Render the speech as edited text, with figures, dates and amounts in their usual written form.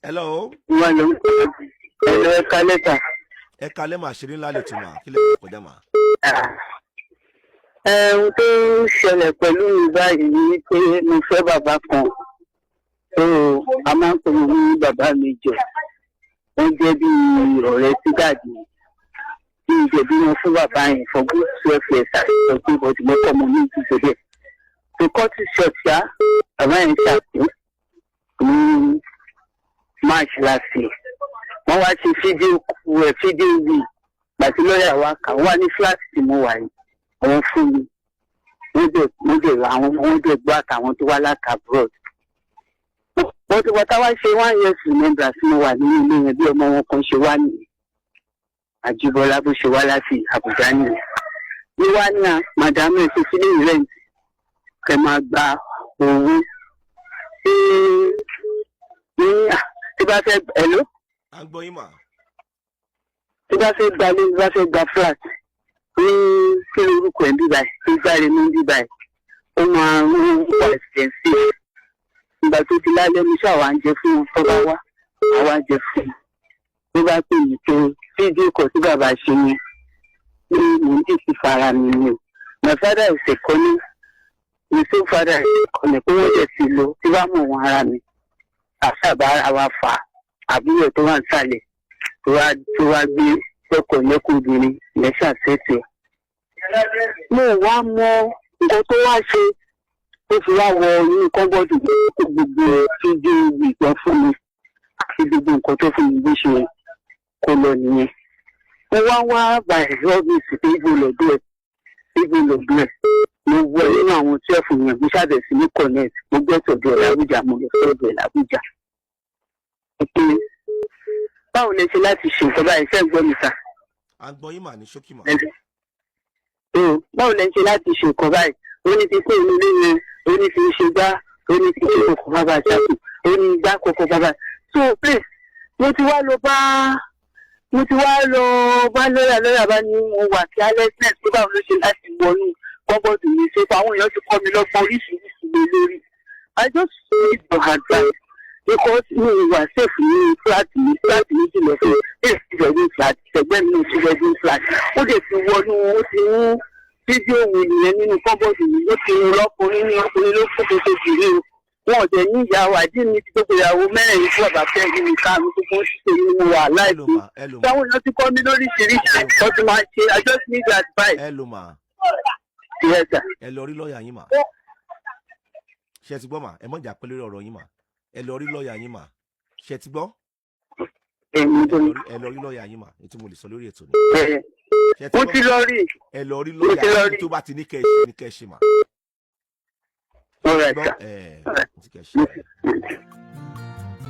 Hello. Wọ́n ló ń ẹ̀rọ ẹ̀ka lẹ́tà. Ẹ kalẹ́ mà, ṣeré ńlá lè tún mà, kí lè kọjá mà. Ohun tó ń ṣẹlẹ̀ pẹ̀lú mi báyìí ni pé mo fẹ́ bàbá kan tó a máa ń pè ní bàbá mi jọ. Wọ́n jẹ́ bí ọ̀rẹ́ sí daddy bí ìjẹ̀bí wọn fún bàbá yẹn for good 12 years àti ọgbẹ́ bọ́dì mọ́tò ọmọ mi ti ṣe bẹ́ẹ̀. To cut it short ṣá, bàbá yẹn ṣàkó ní March last year. Wọ́n wá ṣe fídíò ẹ̀, fídíò wí gbàtí lọ́ọ̀yà wa kà wá ní flat tí mo wà yìí, àwọn fún mi. Wọ́n dẹ̀ àwọn wọ́n dẹ̀ gbọ́ àtàwọn tó wá láti abroad. Wọ́n ti wọ́n táwa ṣe one year remembrance, mo wà nínú ilé yẹn, bí ọmọ wọn kan ṣe wá nìyẹn, Àjíbọ́lá, bó ṣe wá láti Àbújá nìyẹn. Ní wá ní à, madam, ẹ̀ ṣe sílé rent, kẹ́ máa gba owó ní tí bá fẹ́. Hello? À ń gbọ́ yín mà. Tí bá fẹ́ gba ilé, tí bá fẹ́ gba flat ní, kí lorúkọ ẹ̀ ń bí báyìí, tó gbáre ní bí báyìí, ó máa ń wà expensive. Ìgbà tó ti lálẹ́ mi ṣáà wá ń jẹ fún wọn, tó bá wá àwa jẹ fún wọn. Ló bá pè mí pé fídíò kọ̀ tí bàbá ṣe yẹn pé mò ń dì sí fara mi ni o. My father is a colonel, my same father is a colonel, pé wọ́n dẹ̀ ti lọ tí wàá mọ̀ wọn ara mi àṣàbà ara wa fà á. Àbúrò tó wà nísàlẹ̀ tó wá gbé lọ́kọ̀ lẹ́kọ̀ọ́ obìnrin yẹn ṣàṣẹ́tì ẹ̀. Mo wá mọ nǹkan tó wá ṣe tó fi wá wọ inú cupboard, kó gbogbo fídíò ìgbọ́n fún mi àti gbogbo nǹkan tó fún mi, bó ṣe kó lọ nìyẹn. Mo wá wá by ọ́fíìsì pé ibo lọ́dọ̀ ẹ̀, ibo lọ́dọ̀ ẹ̀. Mo wọ nínú àwọn 12 yẹn, mo ṣàbẹ̀ sí ní connect, mo gbé tọ̀dọ̀ ẹ̀ l'Ábújá, mo lọ sọ́dọ̀ ẹ̀ l'Ábújá. Pé báwo lè ṣe láti ṣe nǹkan báyìí? Ṣé ń gbọ́ mi sà? À ń gbọ́ yín mà, ní ṣókí mà. Ó báwo lè ṣe láti ṣe nǹkan báyìí? Ó ní ti pé inú ilé yẹn, ó ní ti ṣe gbá, ó ní ti ṣe kókó bàbá ṣàkó, ó ní gbá kókó bàbá. So please, mo ti wá lọ bá lọ́yà. Lọ́yà bá ní mo wà carelessness, pé báwo ló ṣe láti wọnú cupboard mi ṣe fún àwọn èèyàn ti kọ́ mi lọ́gbọ́n oríṣiríṣi lé lórí. I just need your advice because mi ò wà safe ní flat mi. Flat méjì lọ fún eight bedroom flat, ẹgbẹ́ mi ní 2 bedroom flat. Ó dẹ̀ ti wọnú, ó ti mú fídíò wò nìyẹn nínú cupboard mi. Ó ti ń lọ́kùnrin ní ọkùnrin ló fún tó tóbi rí o. Wọn ò dẹ̀ ní ìyàwó àdí mi ti gbogbo ìyàwó mẹ́rin tí bàbá fẹ́ ní mi káàmù gbogbo ń ṣiṣẹ́ ní mo wà Hello láìpẹ́. ma, hello ma. Táwọn èèyàn ti kọ́ mi lóríṣiríṣi tó ti máa ṣe. I just need your advice. Hello ma. Yes, sir. Ẹ lọ rí lọ́ọ̀yà yín mà. Ṣe ti gbọ́ mà? Ẹ mọ̀ jà pé lórí ọ̀rọ̀ yín mà, ẹ lọ rí lọ́ọ̀yà yín mà. Ṣe ti gbọ́? Èmi tó ní. Ẹ lọ rí lọ́ọ̀yà yín mà, ètò mo lè sọ lórí ètò ni. Ẹ Ṣe ti mo gbọ́? ti lọ rí. Ẹ lọ rí Mo ti lọ́ọ̀yà lọ yín rí. tó bá ti ní kẹ́ ẹ ṣe ní kẹ́ ẹ ṣe mà. All right, Gbọ́ sir. ẹ All right. ti kẹ́ ẹ ṣe.